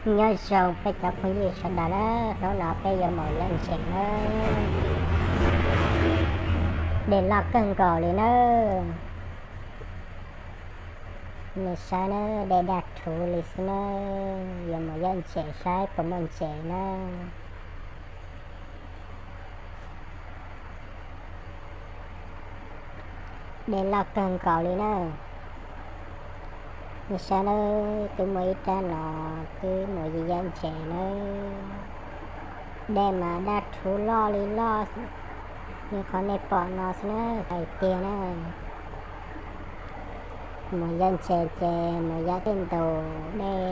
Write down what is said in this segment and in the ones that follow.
Nyob zoo peb cov phooj ywg sawv daws na, hnub no peb yuav mus yaj ntses na. Dej loj kawg nkaus li na. Nej saib na, dej daj rhuv li xwb na. Yuav mus yaj ntses saib puas muaj ntses na. Dej loj kawg nkaus li na. Nej saib na, twb muaj ib rab no twb mus yaj ntses na. Dej mas daj rhuv loj li loj li qhov nej pom no xwb na, hais tiag na. Mus yaj ntses ces mus yaj tej ntug dej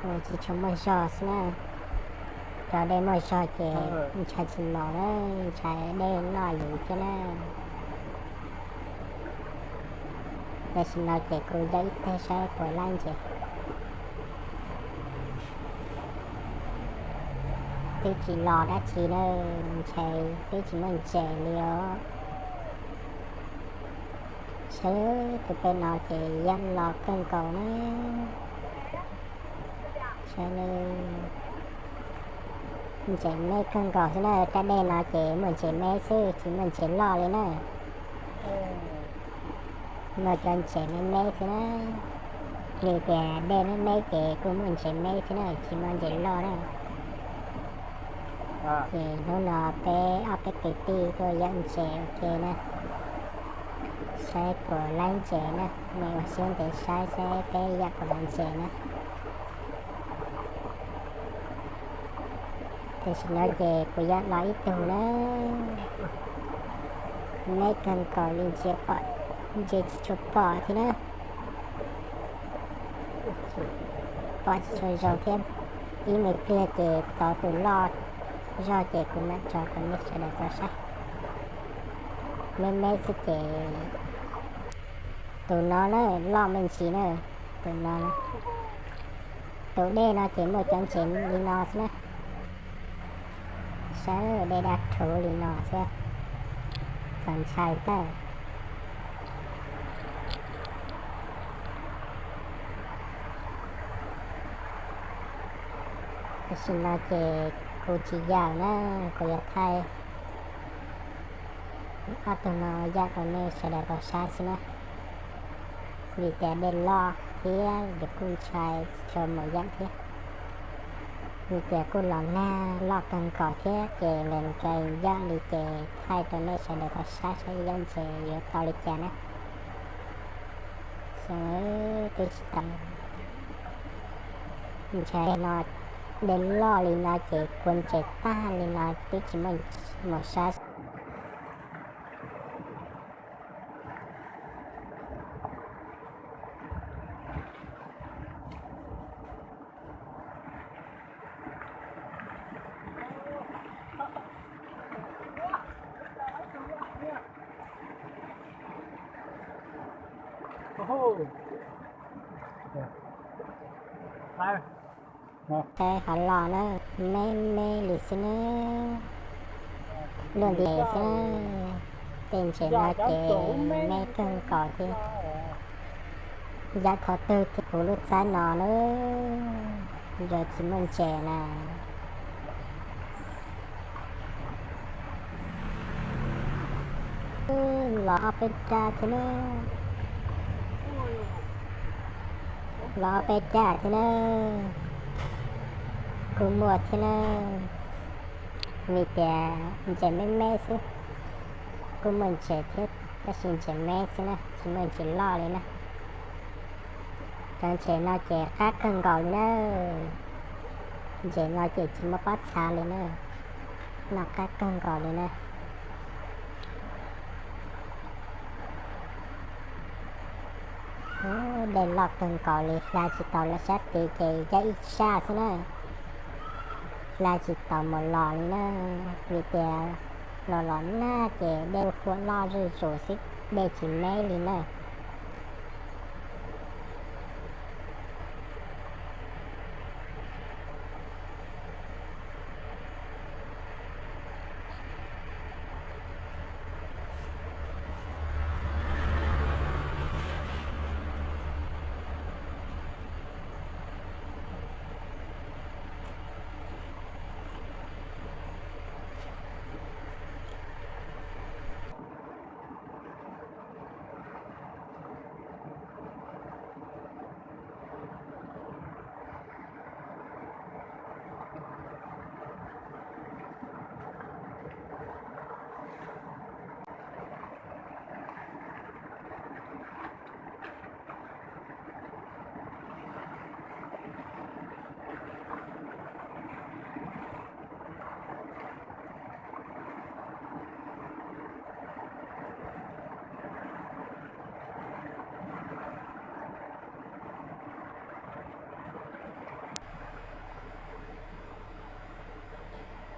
uas tsis tshua muaj zog xwb na. Cov dej muaj zog ces ntshai tsis mus na, ntshai dej loj yuv thiab na. Tam sim no ces kuv yaj ib teg saib puas laib ntses. Twb tsis los dab tsi na, ntshai twb tsis muaj ntses li os. Saib tus pem no ces yaj los kawg nkaus na. Saib, ntses me kawg nkaus xwb na, rab dej no ces muaj ntses me xwb, tsis muaj ntses loj li na. Muaj cov ntses me me xwb na. Vim tias dej me me ces kuj muaj ntses me xwb na, tsis muaj ntses loj na. Ces hnub no peb ob peb kwv tij tuaj yaj ntses ua ke na, saib puas laib ntses na. Nej ua siab ntev saib saib peb yaj puas laib ntses na. Tam sim no ces kuv yaj los ib tug na, me kawg nkaus li, ntsia pom, ntsia tsis tshua pom thiab na. Pom tsis tshua zoo thiab. Ib me pliag ces tau tus loj zog ces kuv mam tso rau nej sawv daws tau saib. Me me xwb ces tus no na, loj me ntsis na, tus no. Tus dej no ces muaj cov ntses li no xwb na. Saib dej daj rhuv li no xwb, txaus ntshai tag. Tam sim no ces kuv tsis yaj na, kuv yuav thaij ob tug no yaj rau nej sawv daws tau saib xwb na. Vim tias dej loj thiab ces kuj ntshai tsis tshua mus yaj thiab. Vim tias kuj los nag loj kawg nkaus thiab ces nkees nkees yaj li ces thaij rau nej sawv daws tau saib saib yaj ntses yuav tau li cas na. Xyov twb tsis tau, ntshai no, dej loj li no ces kua ntses tag li no twb tsis muaj mus saib. Saib hov los na, me me li xwb na, luaj ntev xwb. Tej ntses no ces me kawg nkaus thiab. Yaj thaum twg thiab kuv lub txaj no na, yog tsis muaj ntses na. Los ob peb rab thiab na, los ob peb rab thiab na, kuj muaj thiab na. Vim tias ntses me me xwb, kuj muaj ntses thiab tab sis ntses me xwb na, tsis muaj ntses loj li na. Cov ntses no ces qab kawg nkaus li na. Ntses no ces tsis muaj pob txha li na. Noj qab kawg nkaus li na. Dej loj kawg nkaus li, hla tsis tau lawm, sab tid ces yaj ib sab xwb na. Hla tsis tau mus los li na, vim tias los los nag ces dej huam loj zuj zus xwb, dej tsis me li na.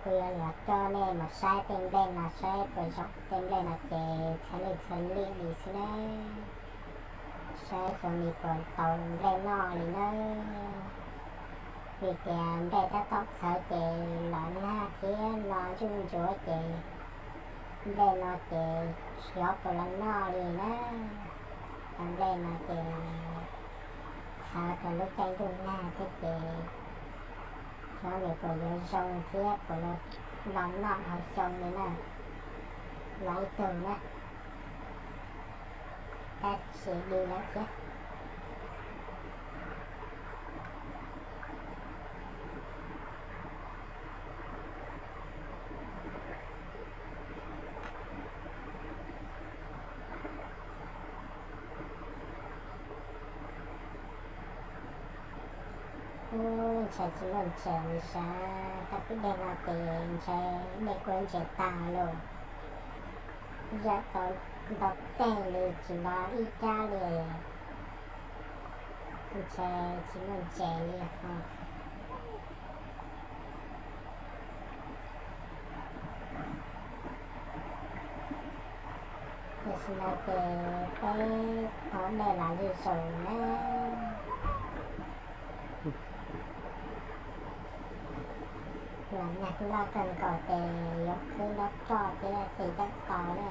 Kuv yuav los coj nej mus saib tej nplej no saib puas zoo. Tej nplej no ces txhua leej txhua liaj li xwb na. Saib xyov nws puas tau nplej noj li na. Vim tias nplej tab tom txhawv ces los nag thiab no zuj ntsuav ces nplej no ces xyov puas los noj li na. Cov nplej no ces txhawv rau lub caij ntuj nag thiab ces xyov nws puas yuav zoo thiab puas los noj hauv xyoo li na. Los ib tug na, tab sis di lawm thiab. Ub, ntshai tsis muaj ntses li sav, tau pib dej no ces ntshai dej kuj ntses tag lawm. Zam tau ntau teg li tsis los ib rab li, ntshai tsis muaj ntses li os. Tam sim no ces peb tau dej los zuj zus na. Los nag loj kawg nkaus ces yuav khwb nruab roj thiab ces yeej tau na.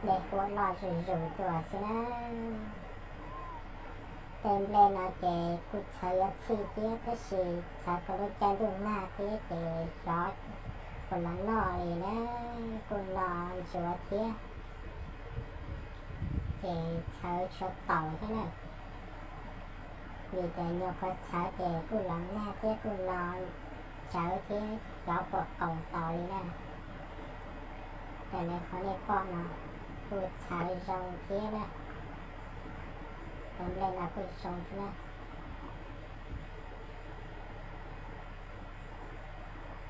Dej huam loj zuj zus tuaj xwb na. Tej nplej no ces kuj txhawv yuav txhij thiab tab sis txhawv rau lub caij ntuj nag thiab ces xyov puas los noj li na, kuj no ntsuav thiab ces txhawv tshuav taus thiab na. Vim tias nyuag qhuav txhawv ces kuj los nag thiab kuj no tsawv thiab xyov puas qaus taus li na. Raws li qhov nej pom no kuj txhawv zoo thiab na. Cov nplej no kuj zoo thiab na.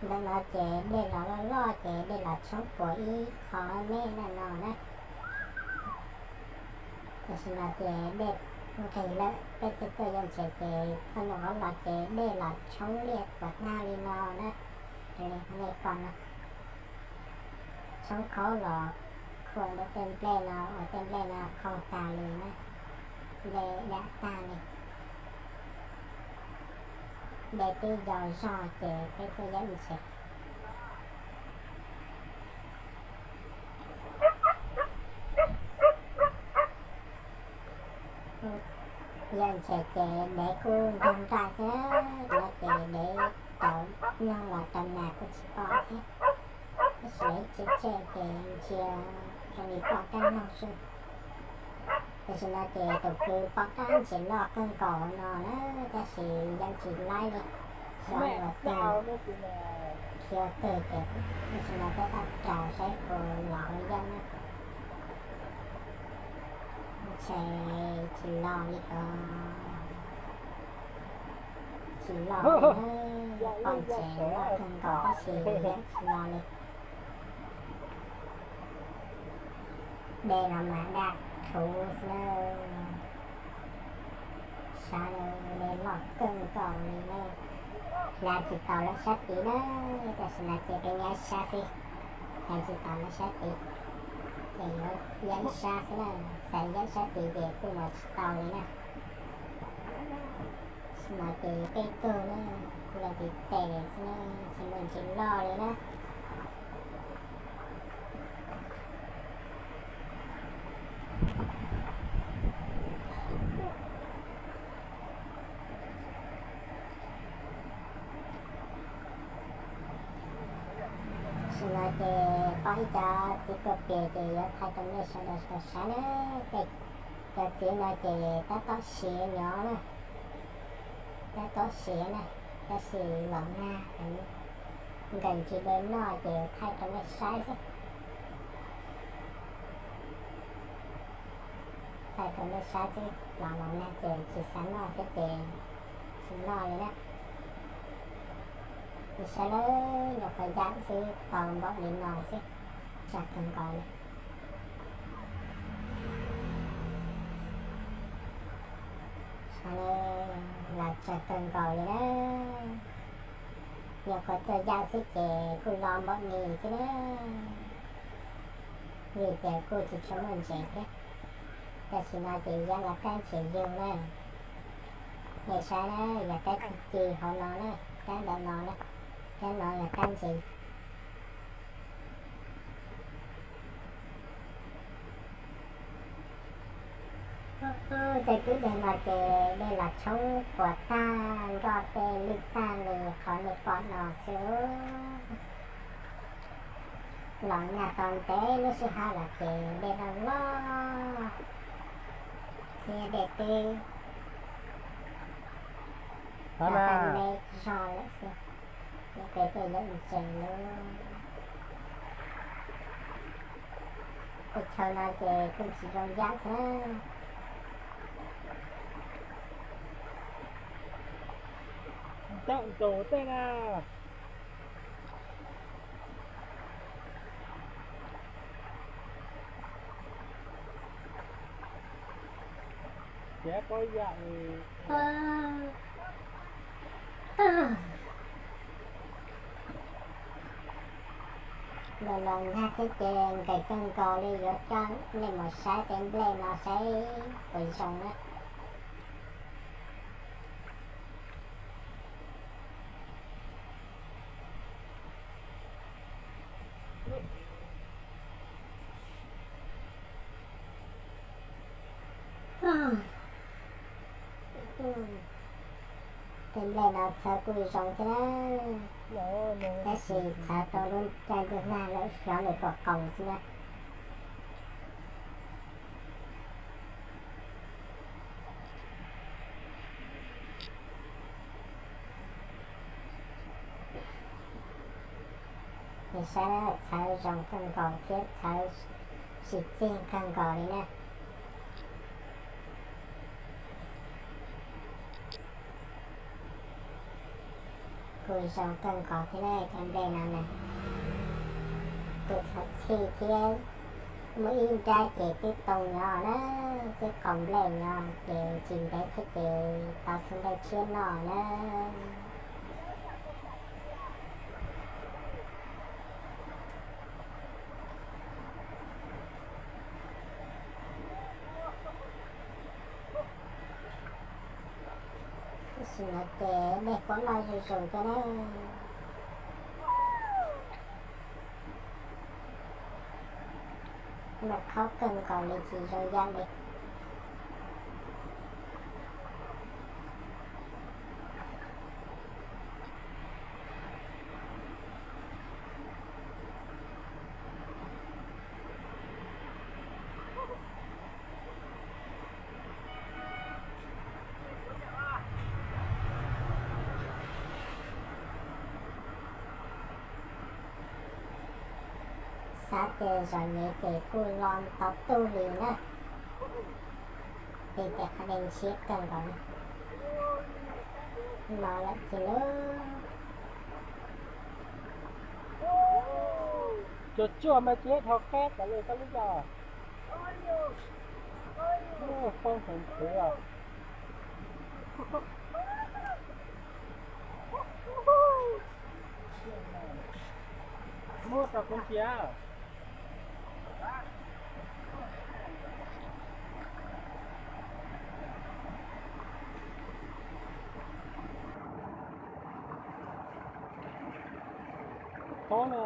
Ntawm no ces dej los loj loj ces dej los tshoob puas ib qho me na no na. Tam sim no ces dej nqig lawm peb thiaj tuaj yuav ntses ces txog ntawm no los ces dej los tshoob liaj puas hnab li no na. Raws li qhov nej pom no, tshoob khaub los khuam ntawm tej nplej no uas tej nplej no qaug tag li na, nplej dam tag li. Dej twb yau zog ces peb tuaj yuav ntses. Yuav ntses ces dev kuj nrog nraj thiab no ces dev raus noj los raus nas kuj tsis pom thiab. Tab sis dev tsem tsem ces ntsia zoo li pom rab noog xwb. Tam sim no ces tus kwv pom rab ntses loj kawg nkaus no na, tab sis yeej tsis laib li. Xyov ua twg, khiav twg ces tam sim no tab tom raws saib puas los hauv yeeb na. Ntshe tsis los li os. Tsis los li, pom ntses loj kawg nkaus tab sis yeej tsis los li. Dej no mas daj rhuv xwb na. Sab dej loj kawg nkaus li na. Hla tsis tau lawm sab tid na, tam sim no ces peb nyob sab xwb. Hla tsis tau lawm sab tid, ces yuav yaj ib sab xwb na. Xav yaj sab tid ces kuj los tsis tau li na. Tam sim no ces peb tug na, kuj los ntiv tes xwb na, tsis muaj ntses loj li na. Tam sim no ces pom ib cov txiv kuaj pias ces yuav thaij rau nej sawv daws tau saib na. Cov txiv no ces tab tom siav nyob na, tab tom siav na, tab sis los nag, nkees tsis de noj ces thaij rau nej saib xwb. Thaij rau nej saib xwb, los los nag ces tsis xav noj thiab ces tsis noj li na. Saib lawm, nyuam qhuav yam xwb tau npaum li no xwb, tsawg kawg nkaus li. Saib lawm, los tsawg kawg nkaus li na. Nyuam qhuav tuaj yaj xwb ces kuj lo npaum ni xwb na, vim tias kuj tsis tshua muaj ntses thiab. Tam sim no ces yog los tab ntses yug na, nej saib na, yog tab ci ci hauv no na, tab ntawm no na, tab no yog tab ntses. Tej kwj deg no ces dej los tshoob puas tag, nkoj tej lwj tag li qhov nej pom no xwb. Los nyaj tau ntev lub sij hawm los ces dej loj loj thiab dej twb tau me zog lawm xwb, ces peb tej lawm ntses lawm. Tej chaw no ces kuj tsis zoo yam thiab. Ntau ntau tej na. Ces pob yam Los los nyag thiab ces nqis kawg nkaus li, yuav coj nej mus saib tej nplej no saib puas zoo na. Tej nplej no txhawv kuj zoo thiab, tab sis txhawv tau lub caij ntuj nag lawm xyov nws puas qaus xwb na. Saib, txhawv zoo kawg nkaus thiab txhawv tsis txig kawg nkaus li na. Kuj zoo kawg nkaus thiab na, cov nplej no na. Twb txhawv txhij thiab, muaj ib nrab ces twb too nyob na, twb qaus nplej nyob ces tsis ntev thiab ces tau txhua nplej tshiab noj na. Tam sim no ces dej kuj loj zuj zus kawg na. Noj khaub kawg nkaus li tsis zoo yam li. Xav tias zom nyem ces kuj lo tau tub li na. Vim tias qhov dej ntshiab kawg nkaus li. Los lawm ces lub Cua tsuaj mas tsis dhau qab tas li koj lub yog. Poob heev khwv os. Muab rau kuv ntsia. Tob na.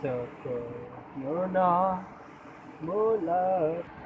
Txog kawg hnub no mus lawm.